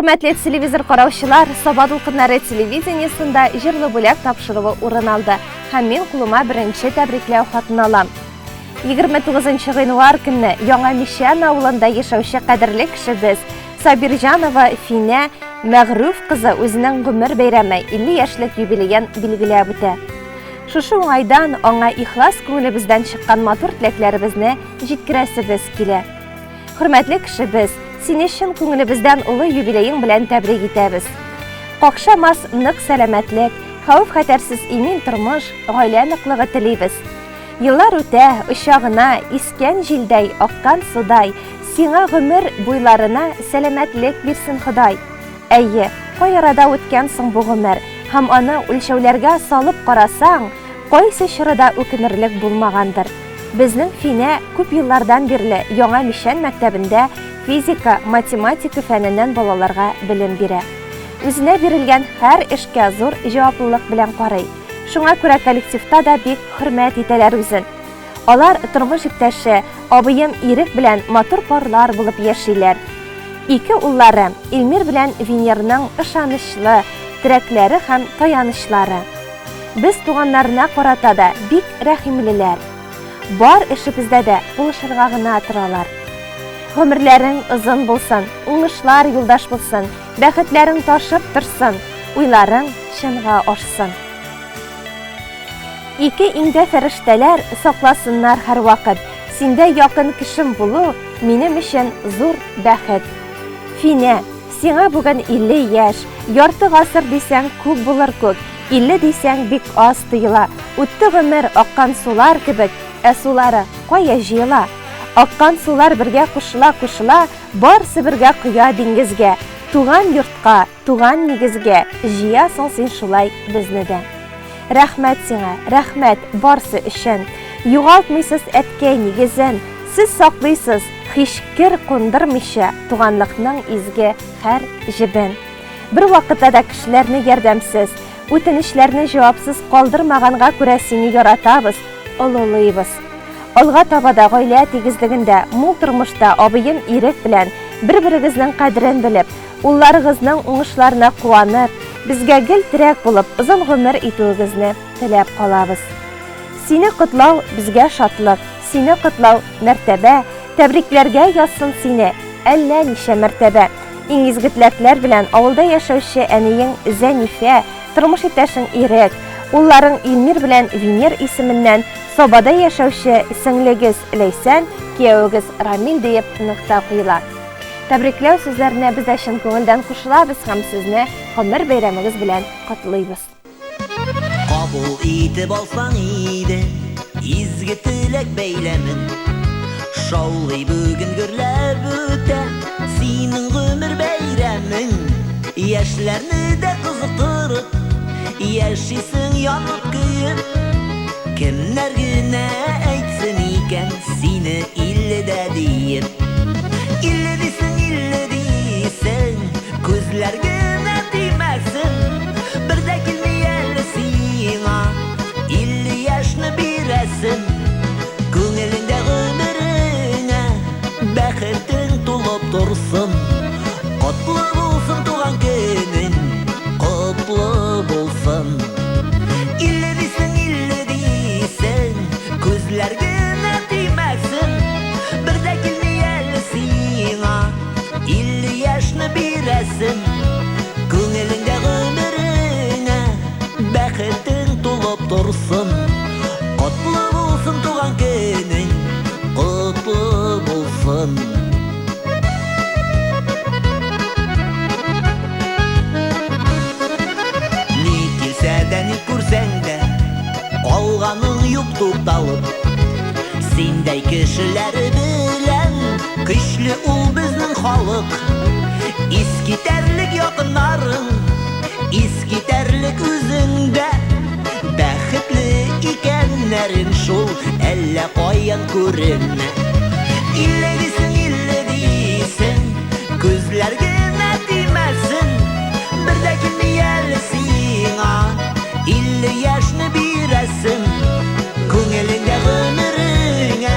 Хөрмәтле телевизор караучылар, Саба дулкыннары телевидениесында Җырлы бүләк тапшыруы урын алды һәм мин кулыма беренче тәбрикләү хатын алам. 29 гыйнвар көнне Яңа Мишән авылында яшәүче кадерле кешебез Сабирҗанова Финә Мәгърүф кызы үзенең гомер бәйрәме 50 яшьлек юбилеен билгеләп үтә. Шушы уңайдан аңа ихлас күңелебездән чыккан матур теләкләребезне җиткерәсебез килә. Хөрмәтле кешебез, сине чын күңелебездән олы юбилеең белән тәбрик итәбез. Какшамас нык сәламәтлек, хәвеф-хәтәрсез имин тормыш, гаилә ныклыгы телибез. Еллар үтә, оча гына, искән җилдәй, аккан судай, сиңа гомер буйларына сәламәтлек бирсен Ходай. Әйе, кай арада үткән соң бу гомер, һәм аны үлчәүләргә салып карасаң, кайсы чоры да үкенерлек булмагандыр. Безнең Финә күп еллардан бирле Яңа Мичән мәктәбендә физика, математика фәненнән балаларга белем бирә. Үзенә бирелгән һәр эшкә зур җаваплылык белән карый. Шуңа күрә коллективта да бик хөрмәт итәләр үзен. Алар тормыш иптәше, абыем Ирек белән матур парлар булып яшиләр. Ике уллары, Илмир белән Венерның ышанычлы терәкләре һәм таянычлары. Без туганнарына карата да бик рәхимлеләр. Бар эшебездә дә булышырга гына торалар. Гомерләрең озын булсын, уңышлар юлдаш булсын, бәхетләрең ташып торсын, уйларың чынга ашсын. Ике иңдә фәрештәләр сакласыннар һәрвакыт. Синдә якын кешем булу минем өчен зур бәхет. Финә, сиңа бүген 50 яшь, ярты гасыр дисәң күп булыр күк, 50 дисәң бик аз тоела. Үтте гомер аккан сулар кебек, ә сулары кая җыела? Аккан сулар бергә кушыла-кушыла, барсы бергә коя диңгезгә. Туган йортка, туган нигезгә җыясың син шулай безне дә. Рәхмәт сиңа, рәхмәт барсы өчен. Югалтмыйсыз әткәй нигезен, сез саклыйсыз, һич кер кундырмыйча, туганлыкның изге һәр җебен. Бервакытта да кешеләрне ярдәмсез, үтенечләрне җавапсыз калдырмаганга күрә сине яратабыз, олылыйбыз. Алга таба да гаилә тигезлегендә, мул тормышта абыем Ирек белән бер-берегезнең кадерен белеп, улларыгызның уңышларына куанып, безгә гел терәк булып, озын гомер итүегезне теләп калабыз. Сине котлау безгә шатлык, сине котлау мәртәбә, тәбрикләргә язсын сине әллә ничә мәртәбә. Иң изге теләкләр белән авылда яшәүче әниең Зәнифә, тормыш иптәшең Ирек, улларың Илмир белән Венер исеменнән Сабада яшәүче сеңлегез Ләйсән, киявегез Рамил диеп нокта куела. Тәбрикләү сүзләренә без дә чын күңелдән кушылабыз һәм сезне гомер бәйрәмегез белән котлыйбыз. Кабул итеп алсаң иде изге теләк бәйләмен. Шаулый бүген гөрләп үтә синең гомер бәйрәмең. Яшьләрне дә кызыктырып, яшисең янып көеп. Кемнәр генә әйтсен икән сине илледә диеп. Илле дисең, илле дисең, күзләр генә тимәсен. Бер дә килми әле сиңа 50 яшьне бирәсем. Күңелеңдә гомереңә бәхетең тулып торсын. Котлы булсын туган көнең, котлы булсын. 50 дисең, 50 дисең, күзләр генә тимәсен. Бер дә килми әле сиңа 50 яшьне бирәсем. Күңелеңдә гомереңә бәхетең тулып торсын. Котлы булсын туган көнең, котлы булсын. Ни килсә дә, ни күрсәң дә, калганың юк тукталып. Синдәй кешеләр белән көчле ул безнең халык. Искитәрлек якыннарың, искитәрлек үзең дә. Бәхетле икәннәрең шул әллә каян күренә. Илле дисең, илле дисең, күзләр генә тимәсен. Бер дә килми әле сиңа 50 яшьне бирәсем. Күңелеңдә гомереңә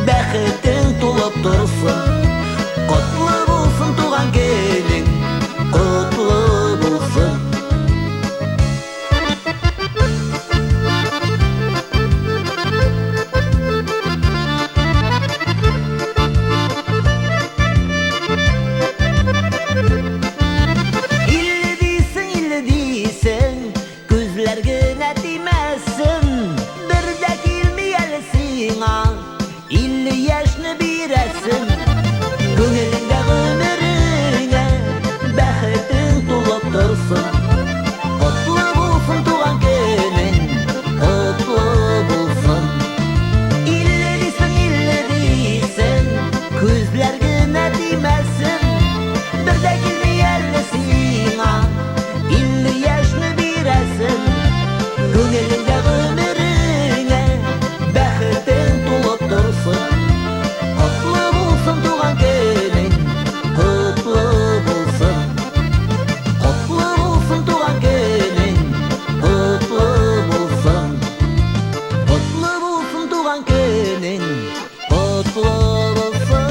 бәхетең тулып торсын. Котлы булсын туган көнең, сиңа 50 яшьне бирәсем. Күңелеңдә гомереңә бәхетең тулып торсын. Котлы булсын туган көнең, котлы булсын. 50 дисең, 50 дисең, күзләр генә тимәсен. Бер дә килми әле сиңа 50 яшьне бирәсем. Күңелеңдә гомереңә бәхетең тулып торсын. Котлы булсын туган көнең, котлы булсын. Котлы булсын туган көнең, котлы булсын. Котлы булсын туган көнең, котлы булсын.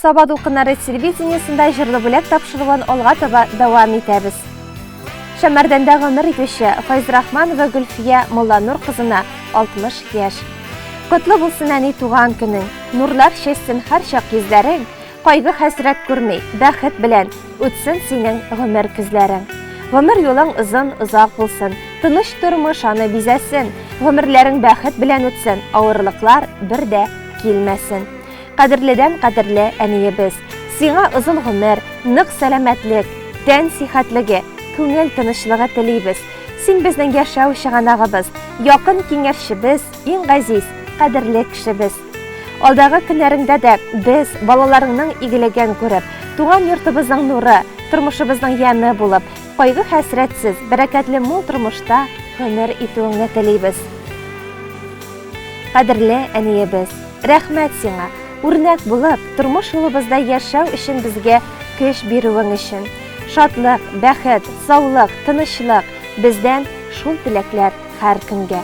Саба дулкыннары телевидениесендә җырлы бүләк тапшыруын алга таба дәвам итәбез. Шәмәрдәндә гомер итүче Файзрахманова Гөлфия Мулланур кызына 60 яшь. Котлы булсын әни туган көнең, нурлар чәчсен һәрчак йөзләрең, кайгы хәсрәт күрми, бәхет белән үтсен синең гомер көзләрең. Гомер юлың озын озак булсын, тыныч тормыш аны бизәсен, гомерләрең бәхет белән үтсен, авырлыклар бер дә килмәсен. Кадерледән кадерле әниебез, сиңа озын гомер, нык сәламәтлек, тән сихәтлеге, күңел тынычлыгы телибез. Син безнең яшәү чыганагыбыз, якын киңәшчебез, иң газиз, кадерле кешебез. Алдагы көннәреңдә дә без балаларыңның игелеген күреп, туган йортыбызның нуры, тормышыбызның яме булып, кайгы хәсрәтсез, бәрәкәтле мул тормышта гомер итүеңне телибез. Кадерле әниебез, рәхмәт сиңа, үрнәк булып, тормыш юлыбызда яшәү өчен безгә көч бирүең өчен. Шатлык, бәхет, саулык, тынычлык бездән шул теләкләр һәр көнгә.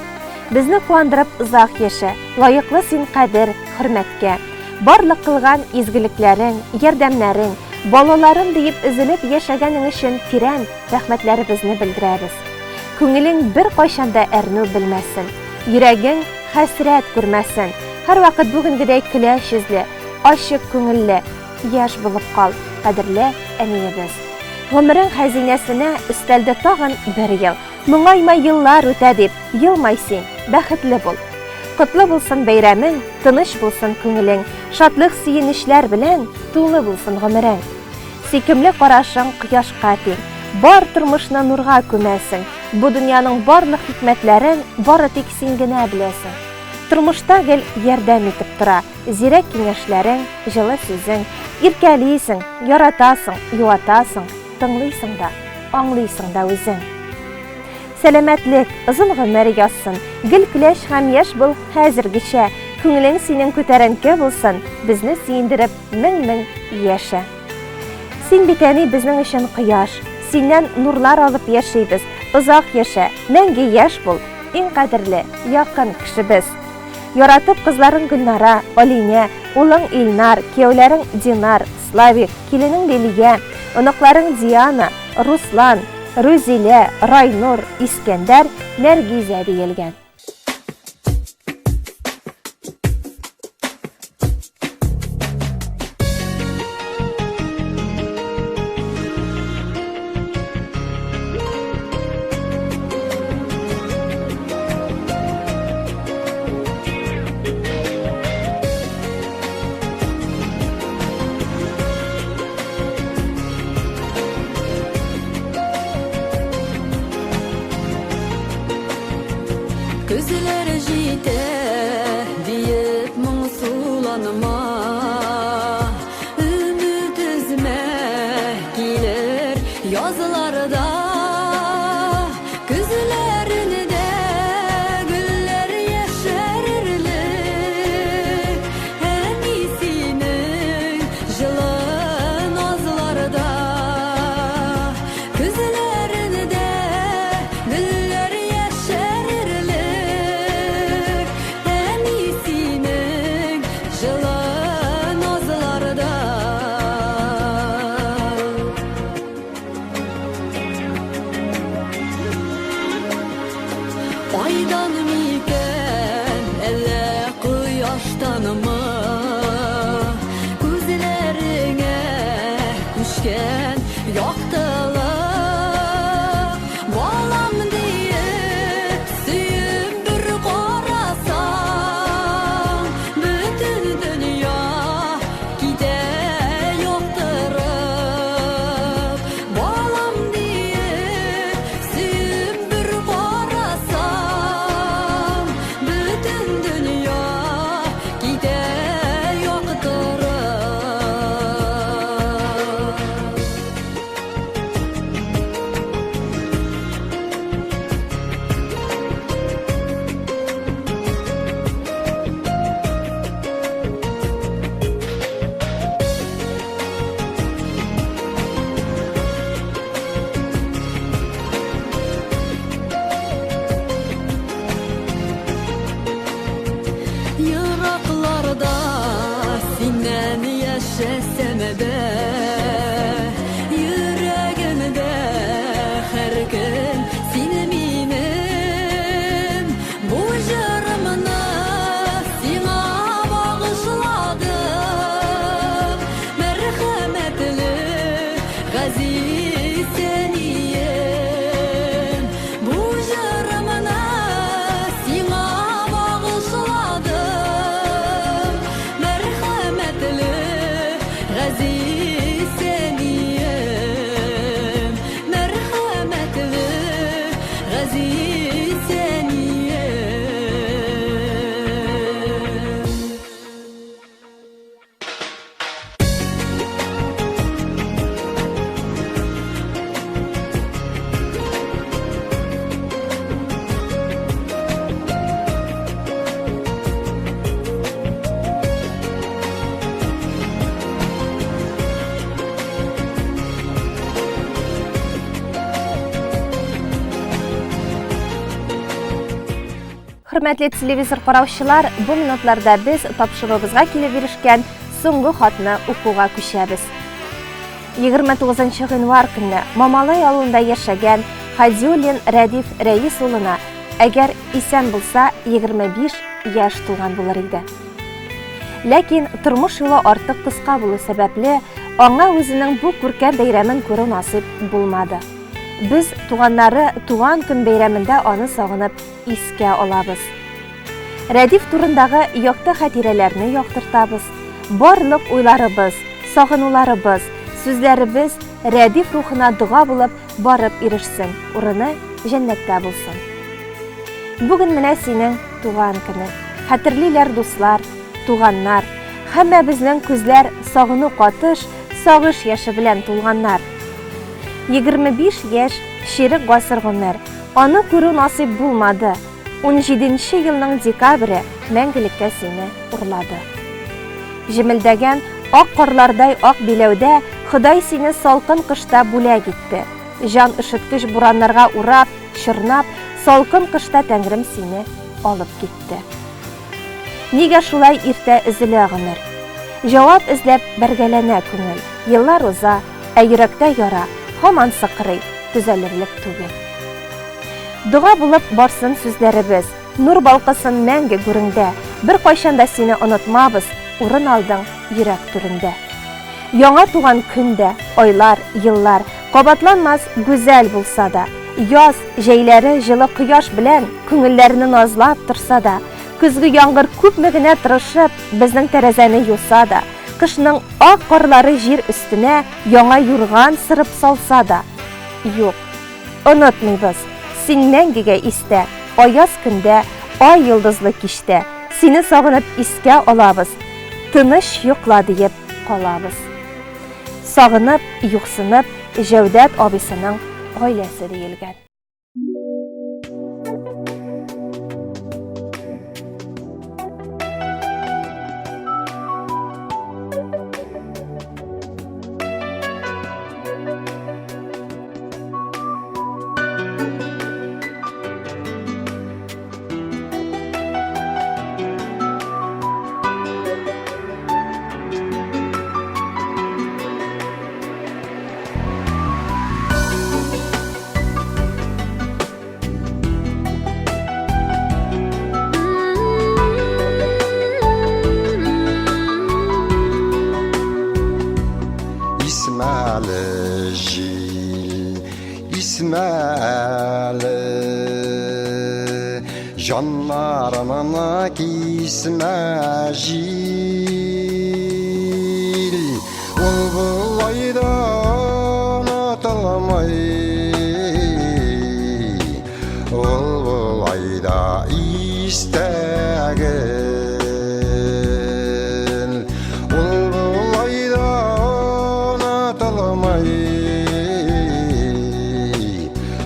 Безне куандырып озак яшә, лаеклы син кадер, хөрмәткә. Барлык кылган изгелекләрең, ярдәмнәрең, балаларым диеп өзелеп яшәгәнең өчен тирән рәхмәтләребезне белдерәбез. Күңелең бер кайчан да әрнү белмәсен, йөрәгең хәсрәт күрмәсен. Һәрвакыт бүгенгедәй көләч йөзле, ачык күңелле, яшь булып кал, кадерле әниебез. Гомерең хәзинәсенә өстәлде тагын бер ел. Моңайма еллар үтә дип, елмай син, бәхетле бул. Котлы булсын бәйрәмең, тыныч булсын күңелең, шатлык сөенечләр белән тулы булсын гомерең. Сөйкемле карашың кояшка тиң, бар тормышны нурга күмәсең. Бу дөньяның барлык хикмәтләрен бары тик син генә беләсең. Тормышта гел ярдәм итеп тора зирәк киңәшләрең, җылы сүзең. Иркәлисең, яратасың, юатасың, тыңлыйсың да, аңлыйсың да үзең. Сәламәтлек, озын гомер язсын, гел көләч һәм яшь бул хәзергечә. Күңелең синең күтәренке булсын, безне сөендереп мең-мең яшә. Син бит әни безнең өчен кояш, синнән нурлар алып яшибез. Озак яшә, мәңге яшь бул, иң кадерле, якын кешебез. Яратып кызларың Гөлнара, Алинә, улың Илнар, кияүләрең Динар, Славик, киленең Лилия, оныкларың Диана, Руслан, Рүзилә, Райнур, Искәндәр, Нәргизә диелгән. Көзләр җитә диеп моңсуланма, Өмет өзмә, килер язларда. Көзләрендә гөлләр яшәрерлек, Әни синең җылы назларда. Көзләрендә гөлләр яшәрерлек, Әни синең җылы Газиз әнием, мәрхәмәтле газиз әнием. Хөрмәтле телевизор караучылар, бу минутларда без тапшыруыбызга килеп ирешкән соңгы хатны укуга күчәбез. 29 гыйнвар көнне Мамалай авылында яшәгән Хадиуллин Рәдиф Рәис улына, әгәр исән булса, 25 яшь тулган булыр иде. Ләкин тормыш юлы артык кыска булу сәбәпле, аңа үзенең бу күркәм бәйрәмен күрү насыйп булмады. Без туганнары туган көн бәйрәмендә аны сагынып искә алабыз. Рәдиф турындагы якты хатирәләрне яктыртабыз. Барлык уйларыбыз, сагынуларыбыз, сүзләребез Рәдиф рухына дога булып барып ирешсен, урыны җәннәттә булсын. Бүген менә синең туган көнең. Хәтерлиләр дуслар, туганнар. Һәммәбезнең күзләр сагыну катыш, сагыш яше белән тулганнар. 25 яшь, чирек гасыр гомер. Аны күрү насыйп булмады. Унҗиденче елның декабре мәңгелеккә сине урлады. Җемелдәгән ак карлардай ак биләүдә Ходай сине салкын кышта бүләк итте. Җан өшеткеч бураннарга урап, чорнап, салкын кышта Тәңрем сине алып китте. Нигә шулай иртә өзелә гомер? Җавап эзләп бәргәләнә күңел. Еллар уза, ә йөрәктә яра һаман сыкрый, төзәлерлек түгел. Дога булып барсын сүзләребез, Нур балкысын мәңге гүреңдә. Беркайчан да сине онытмабыз, Урын алдың йөрәк түрендә. Яңа туган көн дә, айлар, еллар, Кабатланмас гүзәл булса да, Яз, җәйләре җылы кояш белән Күңелләрне назлап торса да, Көзге яңгыр күпме генә тырышып Безнең тәрәзәне юса да, Кышның ак карлары җир өстенә Яңа юрган сырып салса да. Юк, Онытмыйбыз, син мәңгегә истә, Аяз көндә, ай йолдызлы кичтә, Сине сагынып искә алабыз, Тыныч йокла диеп калабыз. Сагынып, юксынып, Җәүдәт абыйсының гаиләсе диелгән. Исмәле җил, исмәле Җаннарымны кисмә җил. Ул болай да онытылмый, Ул болай да истә гел. Ул болай да онытылмый,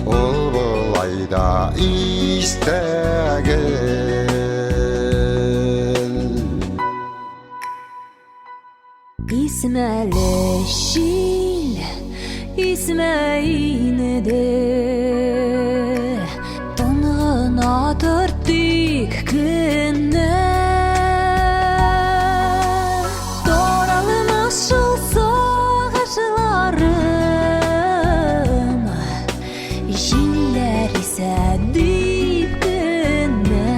Ул болай да истә гел. Исмәле җил, исмә инде. Тын гына тор тик кенә. Таралмас шул сагышларым, Җилләр исә дип кенә.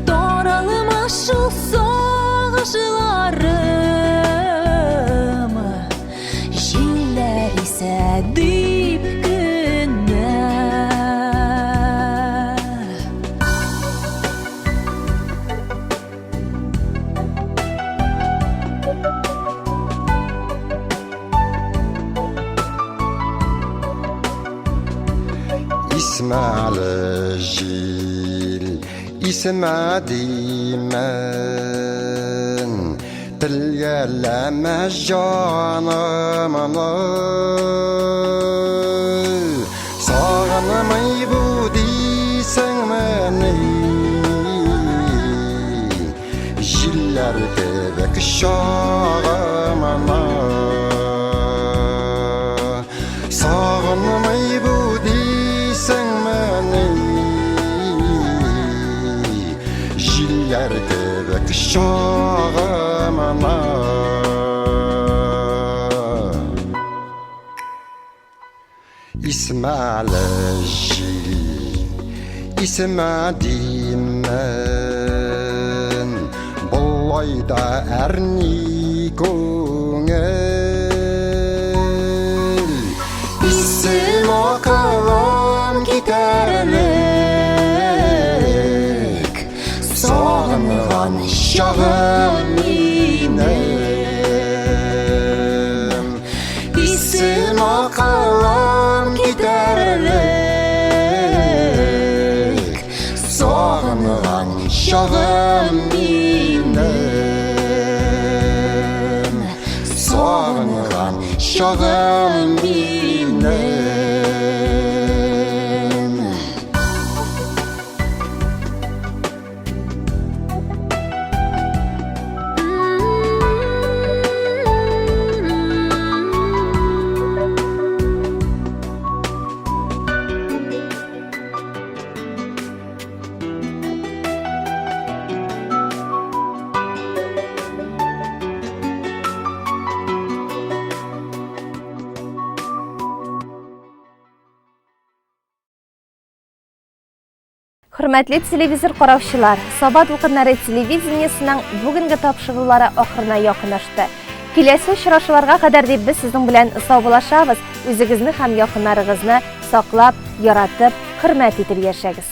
Таралмас шул сагышларым, Җилләр исә дип кенә. Исмәле җил, исемә димен, Телгәләмә җанымны. Сагынмый бу дисеңмени? Җилләр кебек чагымны. Сагынмый бу дисеңмени? Җилләр кебек чагымны. Исмәле җил, исемә димен, Болай да әрни күңел. Исем акылым китәрлек, Сагынган чагым минем. Исем акылым китәрлек, Сагынган чагым минем. Сагынган чагым минем. Хөрмәтле телевизор караучылар, Саба дулкыннары телевидениесының бүгенге тапшырулары ахырына якынлашты. Киләсе очрашуларга кадәр дип без сезнең белән саубуллашабыз. Үзегезне һәм якыннарыгызны саклап, яратып, хөрмәт итеп яшәгез.